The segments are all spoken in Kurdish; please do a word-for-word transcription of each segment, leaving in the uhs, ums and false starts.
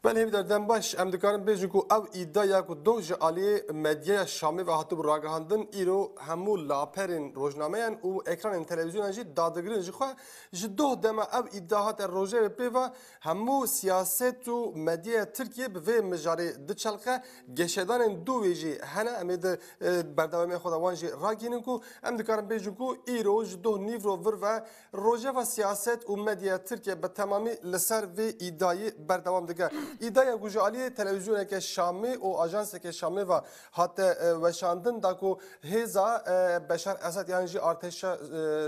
Belê, hêvîdar, dem baş. Em dikarin bêjin ku ew îdiaya ku doh ji aliyê medyaya Şamê ve hatibû ragihandin, îro hemû laperên rojnameyan û ekranên televîzyonan jî dadigirin. Ji xwe ji doh dema ev îdia hate rojevê pê ve, hemû siyaset û medyaya Tirkiyê bi vê mijarê diçelqe. Geşedanên dû wê jî hene. Em ê di, e, berdewamiya xwe de wan jî ragihînin ku em dikarin bêjin ku îro ji doh nîvro vir ve rojeva siyaset û medyaya Tirkiye bi temamî li ser vê îdiayê berdewam dike. Îdiaya ku ji aliyê televîzyoneke Şamê û ajanseke Şamê ve hate, e, weşandin, da ku hêza, e, Beşar Esad yan jî artêşa,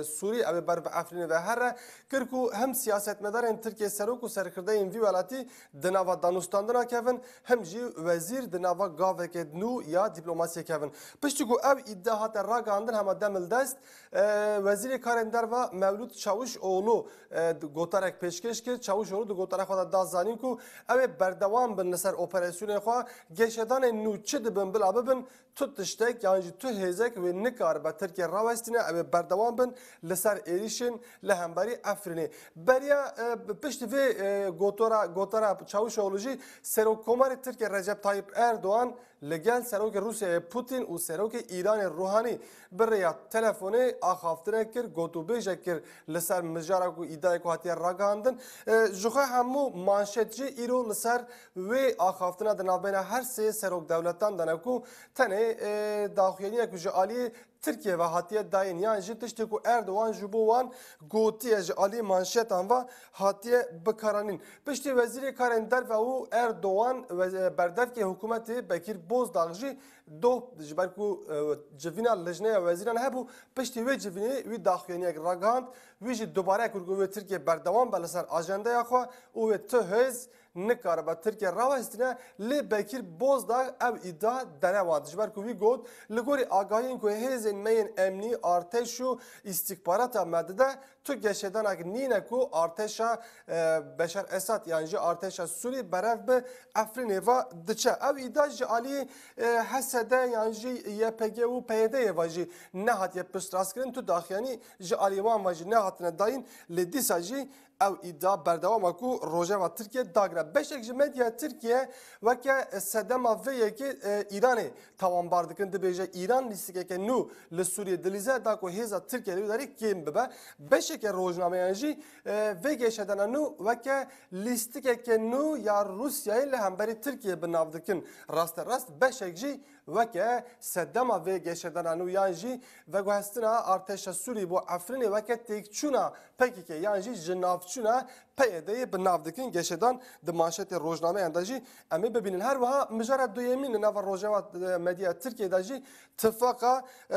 e, Sûrî ew ê ber bi Efrînê ve here, kir ku hem siyasetmedarên Tirkiye, serok û serkirdeyên vî welatî di nava danûstandina kevin, hem jî wezîr di nava gaveke nû ya dîplomasiyê kevin. Piştî ku ev îdia hate ragihandin, hema dem li dest, e, Wezîrê Karên Derve Mewlûd Çawuşoğlu, e, di gotarek pêşkêş kir. Çawuşoğlu di gotara xwe de da zanîn ku ew ê berdewam bin li ser operasyonên xwe, geşedanên nû çi dibin bila bibin, tu tiştek yan jî tu hêzek wê nikaribe Tirkiye rawestîne, ew ê berdewam bin li ser êrîşên li hemberî Efrînê. Beriya, e, piştî vê, e, gotora, gotara Çawuşoğlu jî Serokkomarê Tirkiye Recep Tayyip Erdoğan li gel Serokê Rûsyayê Putin û Serokê Îranê Ruhanî bi rêya telefonê axaftinek kir, gotûbêjek kir li ser mijara ku îdiayê ku hatiye ragihandin. E, ji xwe hemû manşet jî îro li ser wê axaftina di navbeyna her sê serok dewletan de ne ku tenê, e, daxuyaniyek ji aliyê Tirkiye ve hatiye dayîn, yan jî tiştê ku Erdogan ji bo wan gotiye ji alî manşetan ve hatiye bikaranîn. Piştî Wezîrê Karên Derve û Erdogan we-, berdevkê hikûmetê Bekîr Bozdağ jî doh, ji ber ku, e, civîna Lijneya Wezîran hebû, piştî wê civînê wî daxuyaniyek ragihand, wî jî dubare kir ku wê Tirkiye berdewam be li ser ajendeya xwe û wê tu hêz nikaribe Tirkiye rawestîne, lê Bekîr Bozdağ ev îdia derewand. Ji ber ku wî got, li gorî agahiyên ku hêzên me yên emnî, artêş û îstîxbarata me dide, tu geşedanek nîne ku artêşa, e, Beşar Esad yan jî artêşa Sûrî berev bi Efrînê ve diçe. Ev îdia ji alî, e, H S D yan jî Y P G û P Y D'yê ve jî nehatiye piştrastkirin. Tu daxuyanî ji alî wan ve jî nehatine dayîn, lê dîsa jî ew îdia berdewam e ku rojeva Tirkiye dagire. Beşek ji medya Tirkiye weke sedema vê yekê, e, Îranê tawanbar dikin. Dibêje Îran lîstikeke nû li Sûriyê dilîze da ku hêza Tirkiye li wê derê kêm bibe. Beşeke rojnameyan jî, e, vê geşedana nû weke lîstikeke nû ya Rûsyayê li hemberî Tirkiye bi nav dikin. Rasterast beşek jî weke sedema vê geşedana nû yan jî veguhestina artêşa Sûrî bo Efrînê weke têkçûna P K K yan jî jinavçûna P Y D'yê bi nav dikin. Geşedan di manşetê rojnameyan de jî em ê bibînin. Her wiha mijara duyemîn li nava rojeva, e, medya Tirkiyê de jî tifaqa, e,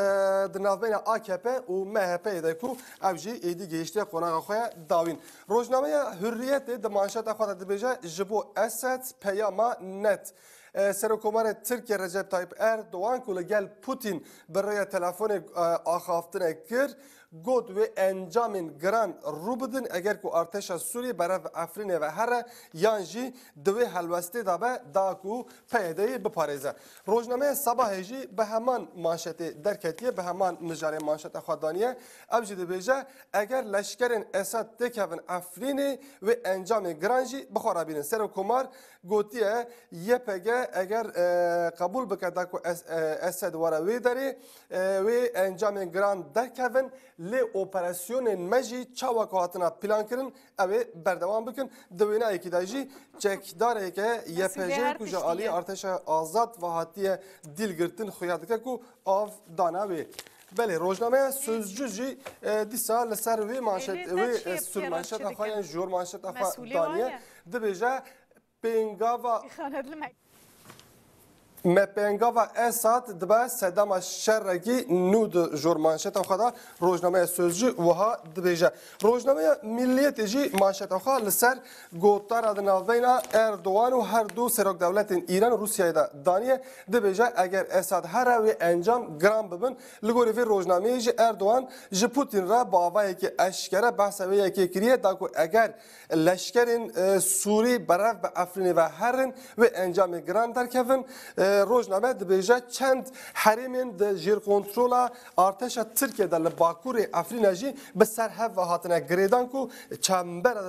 di navbeyna A K P û M H P'yê de ku ew jî êdî gihiştiye qonaxa xwe ya dawîn. Rojnameya Hurriyetê di manşeta xwe de dibêje, ji bo Esed peyama net. E, Serokkomarê Tirkiye Recep Tayyip Erdogan ku li gel Putin bi rêya telefonê, e, axaftinek kir, got, wê encamên giran rû bidin, eger ku artêşa Sûriyê berev Efrînê ve here yan jî di wê helwestê de be, da ku P Y D'yê biparêze. Rojnameya Sabahê jî bi heman manşetê derketiye, bi heman mijarê manşeta xwe daniye. Ev jî dibêje, eger leşkerên Esad têkevin Efrînê, wê encamên giran jî bi xwe re bînin. Serokkomar gotiye, Y P G eger, e, qebûl bike da ku Es-, e, Esed were wê derê, e, wê encamên giran derkevin, lê operasyonên me jî çawa ku hatina plankirin, ew ê berdewam bikin. Di wêneyekî de jî çekdareke Y P G ku ji alî artêşa azad ve hatiye dîl girtin xuya dike ku av dana wê. Belê, rojnameya Sözcü jî, e, dîsa li ser wê manşet, wê, e, surmanşeta xwe yan jor manşeta xwe daniye. Dibêje, pêngava me pêngava Esad dibe sedema şerekî nû di jor manşeta xwe de. Rojnameya Sözcü wiha dibêje. Rojnameya Milliyetê jî manşeta xwe li ser gotara di navbeyna Erdogan û her du serokdewletên Îran û Rûsyayê de daniye. Dibêje, eger Esad here, wê encam giran bibin. Li gorî vê rojnameyê jî Erdogan ji Putin re bi avayekî eşkere behsa wê yekê kiriye, da ku eger leşkerên, e, Sûrî berev bi Efrînê ve herin, wê encamê giran derkevin. E, Rojname dibêje, çend herêmên di jêrkontrola artêşa Tirkiye de li bakurê Efrîne jî bi ser hev ve hatine girêdan ku çembera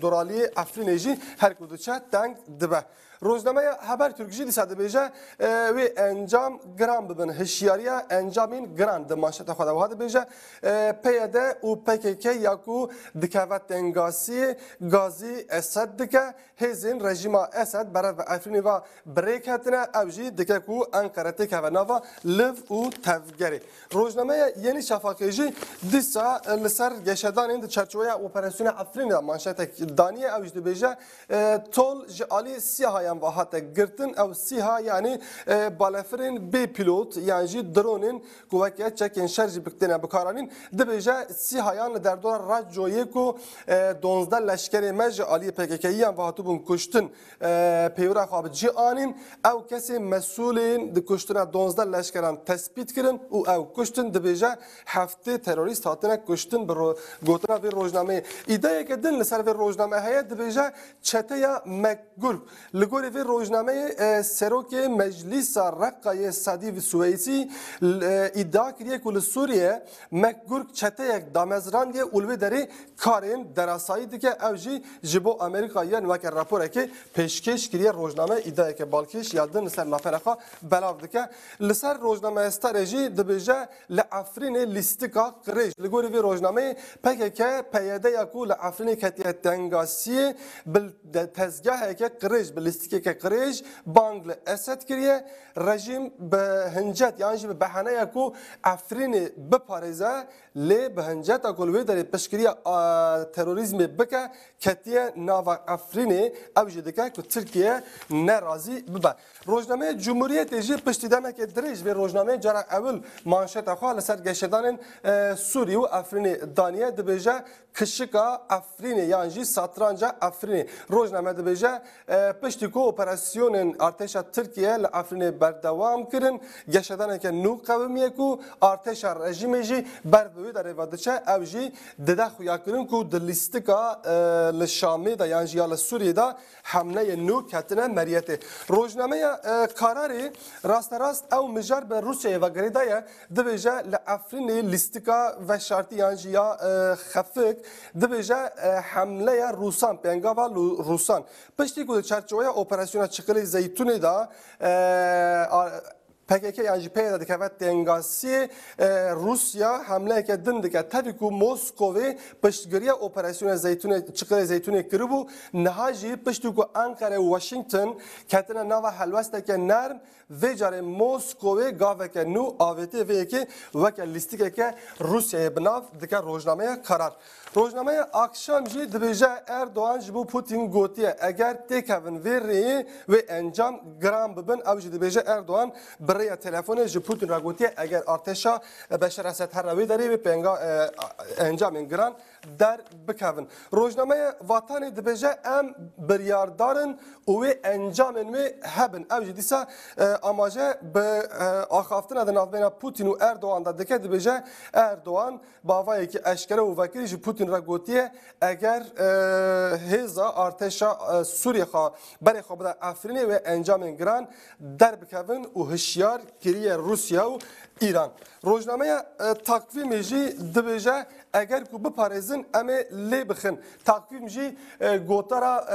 doraliyê Efrînê jî her ku diçe teng dibe. Rojnameya Habertürk jî dîsa dibêje, e, wê encam giran bibin. Hişyariya encamên giran di manşeta xwe de wiha dibêje, e, P Y D û P K K ya ku dikeve tengasiyê gazî Esed dike, hêzên rejîma Esed berev bi Efrînê ve bi rê ketine, ew jî dike ku Enqere têkeve nava liv û tevgerê. Rojnameya Yenî Şafaqê jî dîsa li ser geşedanên di çerçoveya operasyona Efrînê de manşetek daniye, ew jî dibêje, e, tol ji alî SÎHAyan ve hate girtin. Ew SÎHA, yanî, e, balefirên bê pîlot yan jî dronên ku weke çekên şer jî bi-, têne bikaranîn. Dibêje, SÎHAyan li derdora Racoyê ku, e, donzdeh leşkerê me ji aliyê P K K'yiyan ve hatibûn kuştin, e, pêwira xwe bi cî anîn. Ew kesên mesûlên di kuştina donzdeh leşkeran tespît kirin û ew kuştin. Dibêje, heftê terorîst hatine kuştin bi ro-, gotina vê rojnameyê. Îdeyeke din li ser vê rojname heye, dibêje, çeteya Mekgurk. Li gorî vê rojnameyê, e, serokê Meclîsa Reqayê Sadî Suweysî, e, îdia kiriye ku li Sûriye Mekgurk çeteyek damezrandiye û li wê derê karên derasayî dike. Ew jî ji bo Amerîkayiyan weke raporekê pêşkêş kiriye rojname, îdayeke balkêş ya din li ser navbera xwe belav dike. Li ser rojnameya Starê jî dibêje, li Efrînê lîstika qirêj. Li gorî vê rojnameyê P K K, P Y D ya ku li Efrînê ketiye tengasiyê, bi de-, tezgaheke qirêj, bi lîstikeke qirêj bang li Esed kiriye. Rejîm bi hincet yan jî bi beheneya ku Efrînê biparêze, lê bi hinceta ku li wê derê piştgiriya, a, terorîzmê bike, ketiye nava Efrînê, ew jî dike ku Tirkiye nerazî bibe. Rojnameya Cumhuriyetê jî piştî demeke dirêj vê rojnameyê cara ewil manşeta xwe li ser geşedanên, e, Sûrî û Efrînê daniye, dibêje, kişika Efrînê yan jî satranca Efrînê. Rojname dibêje, e, piştî ku operasyonên artêşa Tirkiye li Efrînê berdewam kirin, geşedaneke nû qewimiye ku artêşa rejîmê jî ber bi wê derê ve diçe, ew jî dide xuyakirin ku di lîstika, e, li Şamê de yan jî ya li Sûriyê de hemleyên nû ketine meriyetê. Rojnameya, e, Kararê rasterast ew mijar bi Rûsyayê ve girêdaye, dibêje li Efrînê lîstika veşartî yan jî ya, e, xefik, dibêje, e, hemleya Rûsan, pêngava Lu-, Rûsan. Piştî ku di çerçoveya operasyona Çiqilê Zeytûnê de, e, a, P K K yan jî P Y D dikeve tengasiyê, e, Rûsya hemleyeke din dike. Tevî ku Moskovê piştgiriya operasyona Zeytûnê, Çiqilê Zeytûnê kiribû, niha jî piştî ku Enqere û Washington ketine nava helwesteke nerm, vê carê Moskovê gaveke nû avêtiye vê yekê weke lîstikeke Rûsyayê bi nav dike rojnameya Karar. Rojnameya Akşam jî dibêje Erdogan ji bo Putin gotiye, eger têkevin vê rêyê wê encam giran bibin. Ew jî dibêje Erdogan bi rêya telefonê ji Putin re gotiye, eger artêşa Beşar Esed here wê derê wê penga, e, encamên giran der bikevin. Rojnameya Vatanê dibêje em biryardar in û wê encamên wê hebin. Ew jî dîsa, e, amaje bi, e, axaftina di navbeyna Putin û Erdogan de dike, dibêje Erdogan bi avayekî eşkere û vekirî ji Putin re gotiye, eger, e, hêza artêşa, e, Sûriyê xwe berê xwe bide Efrînê wê encamên giran derbikevin û hişyar kiriye Rûsya û Îran. Rojnameya, e, Takvîmê jî dibêje, eger ku biparêzin em ê lê bixin. Takvîm jî, e, gotara, e,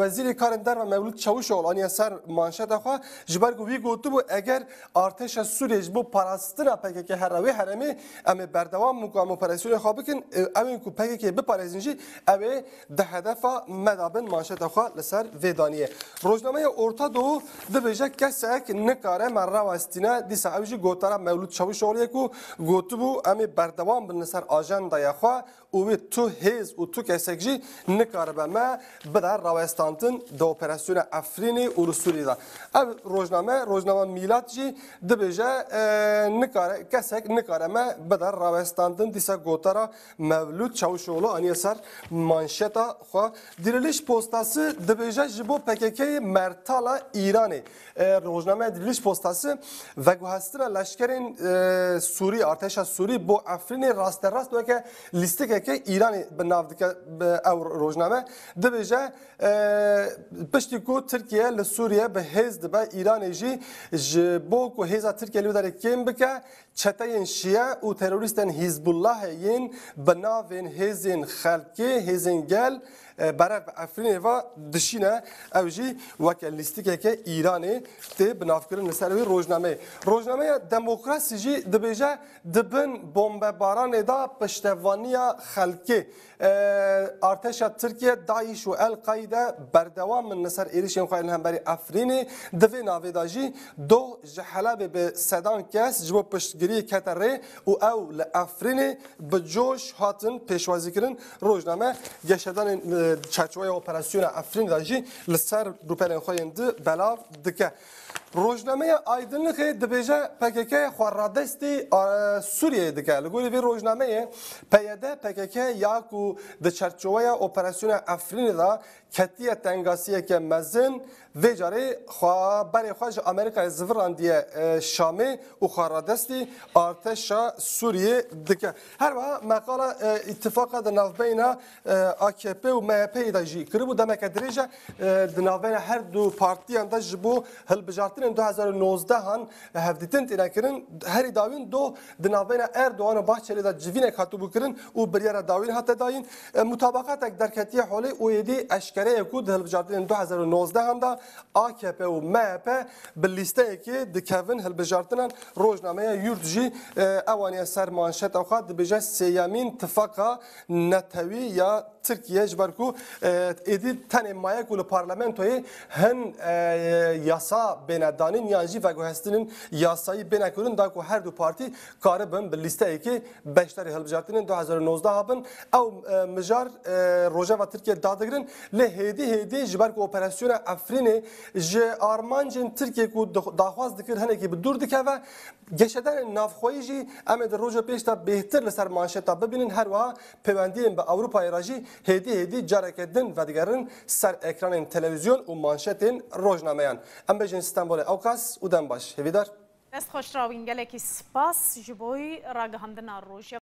Wezîrê Karên Derve Mewlûd Çavuşoğlu aniye ser manşeta xwe, ji ber ku wî gotibû, eger artêşa Sûriyê ji bo parastina P K K here wê herêmê, em ê berdewam bin ku em operasyonê xwe bikin, e, ew ên ku P K K biparêzin jî ew ê di hedefa me de bin, manşeta xwe li ser vê daniye. Rojnameya Orta Doğu dibêje, kesek nikare me rawestîne, dîsa ew jî gotara Mewlûd Çavuşoğlu ye ku gotibû, em ê berdewam bin li ser ajandaya xwe û wê tu hêz û tu kesek jî nikaribe me bide rawestandin di operasyona Efrînê û li Sûriyê de. Ev rojname, rojname Mîlat jî dibêje, e, nikare, kesek nikare me bide rawestandin, dîsa gotara Mevlûd Çavuşoğlu aniye ser manşeta xwe. Diriliş Postası dibêje ji bo P K K'yê mertala Îranê. E, rojnameya Diriliş Postası veguhestina leşkerên e, Sûrî, artêşa Sûrî bo Efrînê rasterast weke lîstikeke Îranê bi nav dike, bi ew rojname. Dibêje, e, piştî ku Tirkiye li Sûriye bi hêz dibe, Îranê jî ji bo ku hêza Tirkiye li wê derê kêm bike, çeteyên şiye û terorîstên Hîzbullahê yên bi navên hêzên xelkê, hêzên gel, e, berev bi Efrînê ve dişîne. Ew jî weke lîstikeke Îranê tê binavkirin li ser wê rojnameyê. Rojnameya Demokrasî jî dibêje, di bin bombebaranê de piştevaniya xelkê, e, artêşa Tirkiye, DAIŞ û El-Qaîde berdewam in li ser êrişên xwe yên li hemberî Efrînê. Di vê navê de jî doh ji Helebê bi sedan kes ji bo piştgiriyê kete rê û ew li Efrînê bi coş hatin pêşwazîkirin. Rojname geşedanên, e, çarçoveya operasyona Efrînê de jî li ser rûpelên xwe yên di belav dike. Rojnameya Aydınlıkê dibêje P K K xwe radestî, e, Sûriyeyê dike. Li gorî vê rojnameyê P Y D P K K ya ku di çarçoveya operasyona Efrînê de ketiye tengasiyeke mezin, vê carê xwe berê xwe ji Amerîkayê zivirandiye, e, Şamê û xwe radestî artêşa Sûriyê dike. Her wiha meqala, e, îtifaqa di navbeyna, e, A K P û M H P'yê de jî kiribû. Demeke dirêj e, e, di navbeyna her du partiyan de ji bo hilbijartinên du hezar û nozdeh an hevdîtin têne kirin. Herî dawîn doh di navbeyna Erdogan û Bahçelî de civînek hatibû kirin û biryara dawîn hate dayîn. E, mutabaqatek derketiye holê û êdî eşkere ye ku di hilbijartinên du hezar û nozdeh an de A K P û M H P bi lîsteyekê dikevin hilbijartinan. Rojnameya Yurt jî, e, ew aniye ser manşeta xwe, dibêje sêyemîn tifaqa netewî ya Tirkiye, ji ber ku, e, êdî tenê maye ku li parlamentoyê hin, e, yasa bêne danîn yan jî veguhestinên yasayî bêne kirin, da ku her du partî karibin bi lîsteyekê beşdarî hilbijartinên du hezar û nozdeh bin. Ew, e, mijar, e, rojeva Tirkiye dadigirin, lê hêdî hêdî ji ber ku operasyona Efrînê ji armancên Tirkiye ku di-, daxwaz dikir hinekî bi dûr dikeve, geşedanên navxweyî jî em ê di roja pêş de bêhtir li ser manşeta bibînin. Her wiha pêwendiyên bi Ewropayê re jî hêdî hêdî careke din vedigerin ser ekranên televîzyon û manşetên rojnameyan. Em bêjin Stenbolê ewqas û dem baş. Hêvîdar. Dest xweş Rawîn, gelekî spas ji bo ragihandina rojeva.